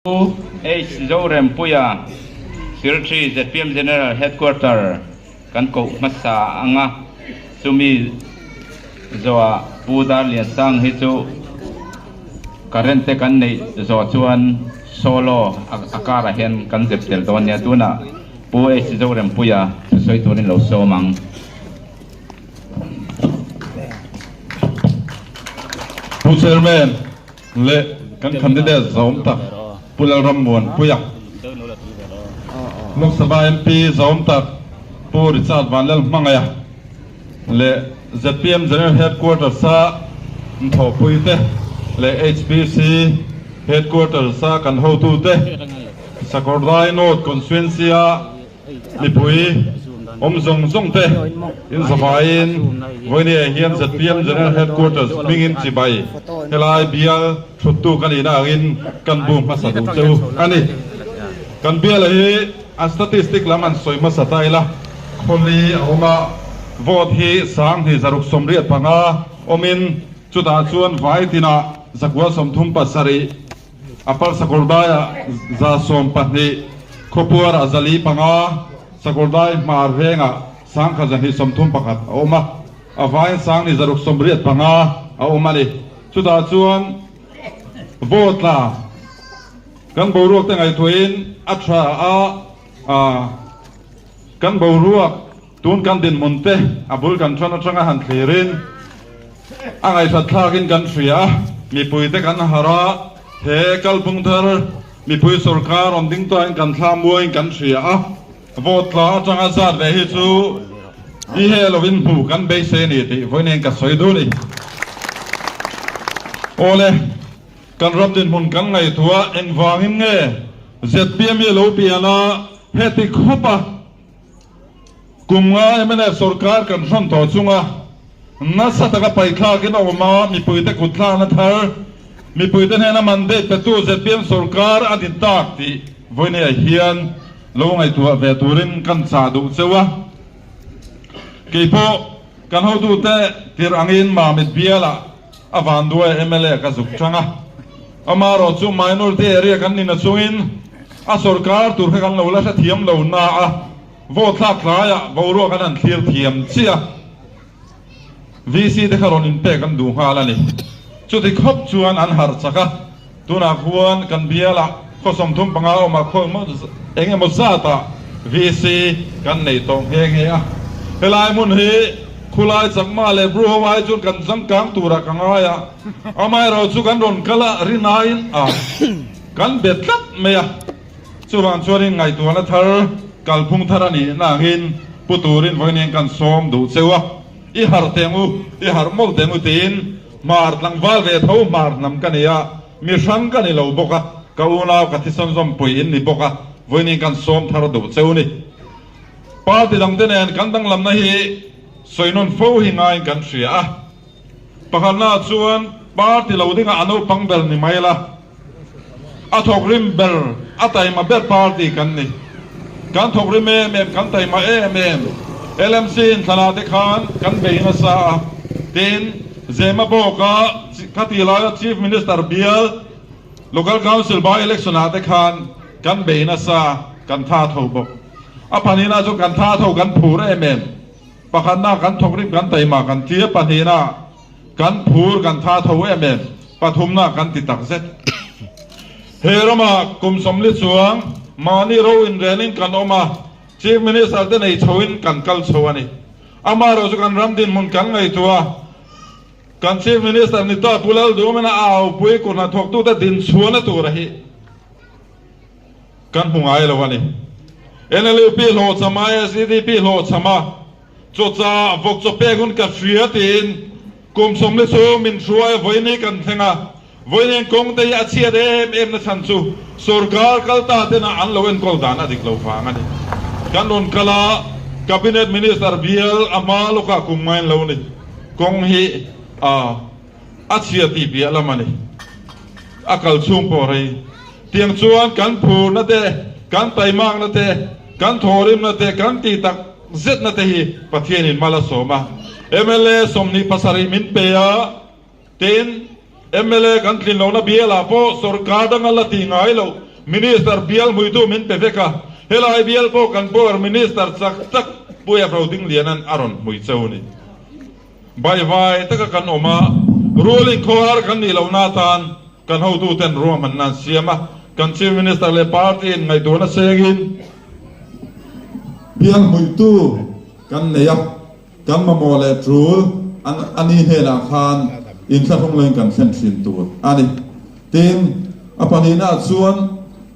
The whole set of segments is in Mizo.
Pu H. Zorempuia, Secretary, zpm General Headquarter kan koh hmasa ang a, chumi zawhah Pu Darliansang hi chu current te kan neih zawh chuan solo a karah hian kan zep tel dawn nia. Tunah Pu H. Zorempuia thusawi turin lo sawm ang. Pu Chairman, leh kan candidate zawm tak Pu Lalrammuanpuia, Lok Sabha MP zawm tak Pu Richard Vanlalhmangaia leh zpm General Headquarters-a thawhpuite leh HPC Headquarters-a kan hotute, Sakawrdai North Constituency-a Mipui awm zawng zawng te in zavaiin vawinia hian zpm General Headquarters hmingin chibai helai bial thuttu ka nihna angin kan bu hmasa duh che u a ni. Kan biala hi a statistic lam an sawi hmasa ta ila, khawli a awm a, vote hi 2685 awmin chutah chuan vai tinah 137, A pal sakawr daiah 112, khawpuarah 405, sakawr dai hmar vengah 1231 a awm a, a vaiin 2685 a awm a ni. Chutah chuan vote tla kan boruak te ngaihtuahin a tha a, kan boruak tun kan dinhmun te a bul kan tan atanga han thlirin A ngaihhlat thlakin kan hria a, mipuite kan harh a, he kalphung thar mipui sorkar rawn ding tawhin kan thla muangin kan hria a, vote tla atanga zat ve hi chu i he lovin hmuh kan beisei a ni tih vawiin ka sawi duh a ni. Awle, kan ram dinhmun kan ngaihtuah engvangin nge zpm hi a lo pian a, heti khawp a. Kum nga mnf sorkar kan hrawn tawh chunga nasa taka paithlakin a awm a, mipuite kutthlakna thar, mipuite hnena mandate petu zpm sorkar a ni tak tih vawinia hian lo ngaihtuah ve turin kan chah duh cheu a. Keipawh kan hotute tirh angin Mamit bialah a vanduai mla ka zuk chang a, amaherawh chu minority area kan ni nachungin a sorkar tur kha kan lo la hrethiam lo na a, Vote thlak tlaiah boruak an han thlir thiam chiah a, VC te kha rawn inpek an duh nghal a ni. Chuti khawp chuan an harh chak a, tunah khuan kan bialah khaw 35 awmah khaw eng emaw zatah VC kan nei tawh nghe nghe a. Helai hmun hi khulai Chakma leh Bru ho ai chuan kan changkang turah ka ngai a, amaherawh chu kan rawn kal a rinaiin a kan be tlat mai a. Chuvang chuanin ngaihtuahna thar, kalphung thar a nih na angin pu turin vawiin kan sawm duh cheu a, i harh teng u, i harh mawlh teng u tiin hmar tlangval ve tho hmar hnam ka ni a, mi hrang ka ni lo bawk a, ka unau ka thisen zawmpui in ni bawk a, vawiin kan sawm thar duh cheu ni. Party dangte nen kan danglamna hi sawi nawn fo hi ngaiin kan hria a, pakhatnaah chuan party lo dingah a naupang ber ni mai la, A thawkrim ber, a taima ber party kan ni. Kan thawkrim em em, kan taima em em. LMC inthlanah te khan kan bei nasa a. Tin, Zema Bawka kha ti laia Chief Minister bial Local Council by Election ah te khan kan bei nasa, kan tha tho bawk. A pahnihna chu kan tha tho, kan phur em em. Pakhatna kan thawkrim, kan taima kan tia, pahnihna Kan phur kan tha tho em em, pathumna kan ti tak zet. He rama kum 40 chuang mahni ro inrelin kan awm a, Chief Minister te nei chhoin kan kal chho a ni. Amaherawh chu kan ram dinhmun kan ngaihtuah a, kan Chief Minister ni ta Pu Lalduhawmina a aupui kut hnathawktute dinchhuahna tura hi kan hmu ngai lo a ni. NLUP hlawhchham a, SEDP hlawhchham a, Chawcha vawk chaw pek hun ka hria tiin kum 40 chhung min hruai a vawiin hi kan thleng a, vawiin kawng te hi a chhiat em em na chhan chu sorkar kal ta tena an lo enkawl dan a dik lo vang a ni. Kan rawn kal a, Cabinet Minister bial a hma lawkah kum ngain lo ni, kawng hi a a chhia tih piah lam a ni, a kal chhung pawh rei. Tiang chuan kan phurna te, kan taimakna te, kan thawhrimna te, kan tih tak zetna te hi Pathianin mal a sawm a. Mla 27 min pe a, tin, mla kan tlin lohna bialah pawh sorkar danga la tih ngai loh. Minister bial hmuitu min pe vek a, helai bial pawh kan power Minister chak tak Pu Efrodingliana'n a rawn hmui cheu ni. Baivai taka kan awm a, ruling khawhar kan nih lohna atan kan hotuten ruahmanna an siam a, kan Chief Minister leh party in ngaihtuahna sengin bial hmuitu kan nei a, kan mamawh leh tul a ni hnenah khan inthlahrung leng kan thlen thin tur a ni. Tin, a pahnihnaah chuan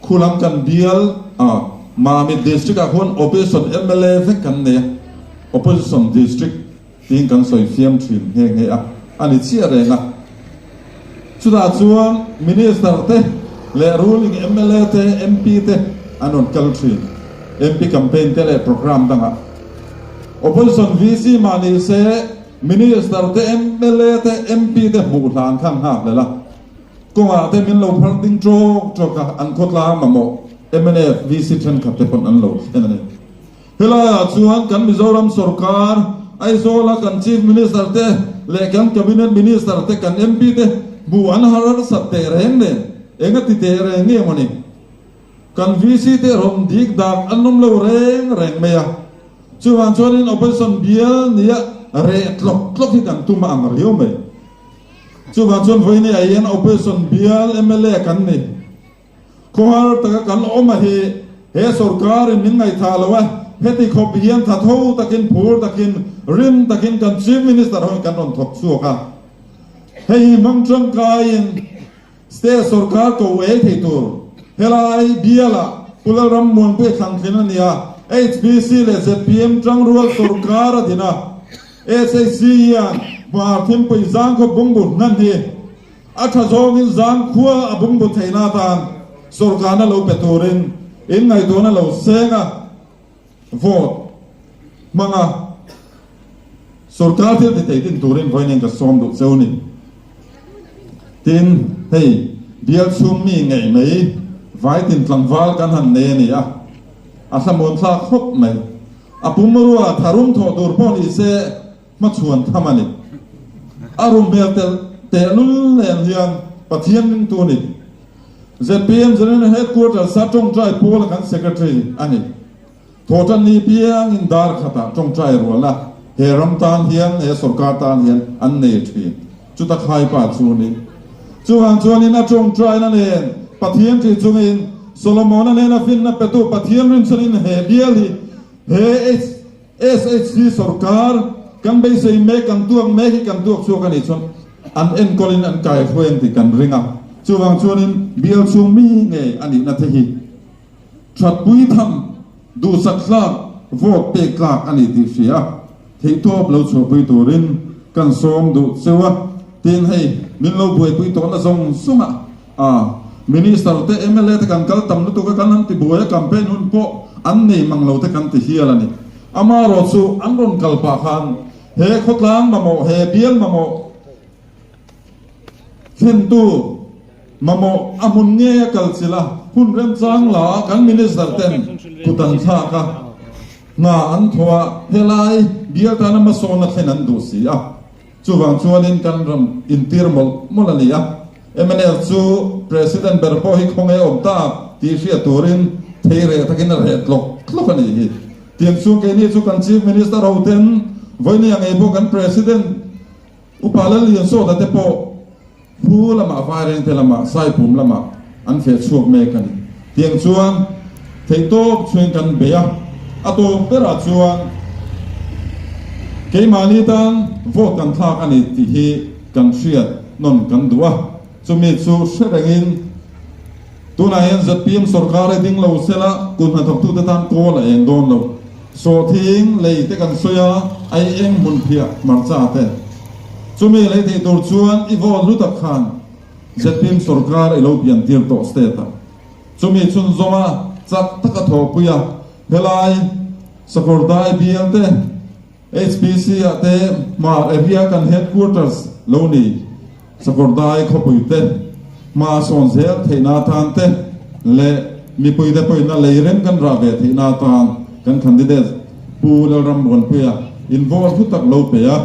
khulam kan bial a, Mamit District ah khuan Opposition mla vek kan nei a, Opposition District tiin kan sawi fiam thin nghe nghe a, a ni chiah reng a. Chutah chuan Minister te leh ruling mla te, MP te an rawn kal thin, MP campaign te leh programme dangah. Opposition VC mah ni se Minister te, mla te, MP te hmuh hlan kha nghak leh la. Kawngah te min lo phar ding tawk tawk a, an khawtlang mamawh mnf VC thenkhat te pawn an lo thlen a ni. Helaiah chuan kan Mizoram sorkar, Aizawla kan Chief Minister te leh kan Cabinet Minister te, kan MP te hmuh an harsat teh reng nen, eng a ti teh reng nge mawni? Kan VC te rawn dik dak an awm lo reng reng mai a, chuvang chuanin Opposition bial nia reh tlawk tlawk hi kan tum a ang riau mai. Chuvang chuan vawiin ah hian Opposition bial mla kan ni. Khawhar taka kan awm a hi he sorkarin min ngaihthah lo a, heti khawp hian tha tho takin, phur takin, rim takin kan Chief Minister ho in kan rawn thawk chhuak a. Hei hi hmang tangkaiin State sorkar ko ei thei tur helai bialah Pu Lalram Muanpuia thlang thleng a ni a, HBC leh zpm tangrual sorkar a din a, SHC hian hmar thimpui zangkhaw bungbu hnan hi a tha zawngin zangkhua a bungbu theihna atan sorkarna lo pe turin inngaihtuahna lo seng a, vote hmang a, sorkar thil ti thei din turin vawiin ka sawm duh cheu ni. Tin, hei bial chhung mi ngei mai vaitin tlangval kan han nei a ni a, a thlamuan thlak khawp mai. A pumrua tharum thawh tur pawh ni se hmachhuan tham a ni. A rum hmel telh tehlul nen hian Pathian ringtu ni. Zpm General Headquarters a tawngtai pawl kan Secretary a ni. Thawhtan ni piangin dar khatah tawngtai rual a, he ram tan hian, he sorkar tan hian an nei thin. Chuta khaipa chu ni. Chuvang chuanin a tawngtaina nen Pathian tih chungin Solomona nena finna petu Pathian rinchhanin he bial hi he SHC sorkar kan beisei mek, kan tuak mek hi kan tuak chhuak a nih chuan an enkawlin an kaihruai ang tih kan ring a. Chuvang chuanin bial chhung mi ngei a nihna te hi thatpui tham, duhsak tlak, vote pek tlak a ni tih hria theihtawp lo chhuahpui turin kan sawm duh cheu a. Tin hei min lo buaipui tawhna zawng zawng ah a Minister te mla te kan kal tam lutuk a kan han ti buai a campaign hun pawh an nei mang lo te kan ti hial a ni. Amaherawh chu an rawn kal pah khan he khawtlang mamawh he bial mamawh thlentu mamawh a hmun ngei a kal chilh a hun remchang la a kan Minister ten kut an thlak a hna an thawh a helai bial tana hmasawnna thlen an duh si a. Chuvang chuanin kan ram intir mawlh mawlh a ni a, mnf chu President ber pawh hi khawnge awm tak tih hriat turin thei reh takin a reh tlawk tlawk a nih hi. Tiang chu keini chu kan Chief Minister ho ten vawinia ngei pawh kan President Upa Lalliansawta te pawh Phu lamah Vairengte lamah Saipum lamah an feh chhuak mek a ni. Tiang chuan theihtawp chhuin kan bei a, a tawp berah chuan keimahni tan vote kan thlak a ni tih hi kan hriat nawn kan duh a, chumi chu hre rengin tunah hian zpm sorkar hi ding lo sela kut hnathawktute tan kawl a eng dawn lo. Sawhthing lei te kan sawi a, ai eng hmun phiah hmarcha te. Chumi lei theih tur chuan i vote hlu tak khan zpm sorkar i lo pian tir tawh state ah. Chumi chhunzawm a chak taka thawhpui a, helai Sakawrdai bial te, HPC ah te hmar area kan headquarters lo ni Sakawrdai khawpui te hma sawn zel theihna atan te leh mipui te pawhin a lei rem kan rah ve theihna atan kan candidate Pu Lalrammuanpuia in vote hlu tak lo pe a,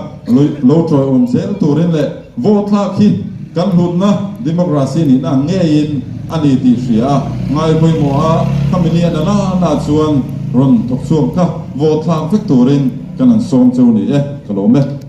lo tawiawm zel turin leh vote thlak hi. kan hlutna democracy nihna ang ngeiin a ni tih hria a, ngai pawimawh a khami ni a na na chuan rawn thawk chhuak kha vote thlak vek turin kan han sawm cheu ni e, ka lawm e.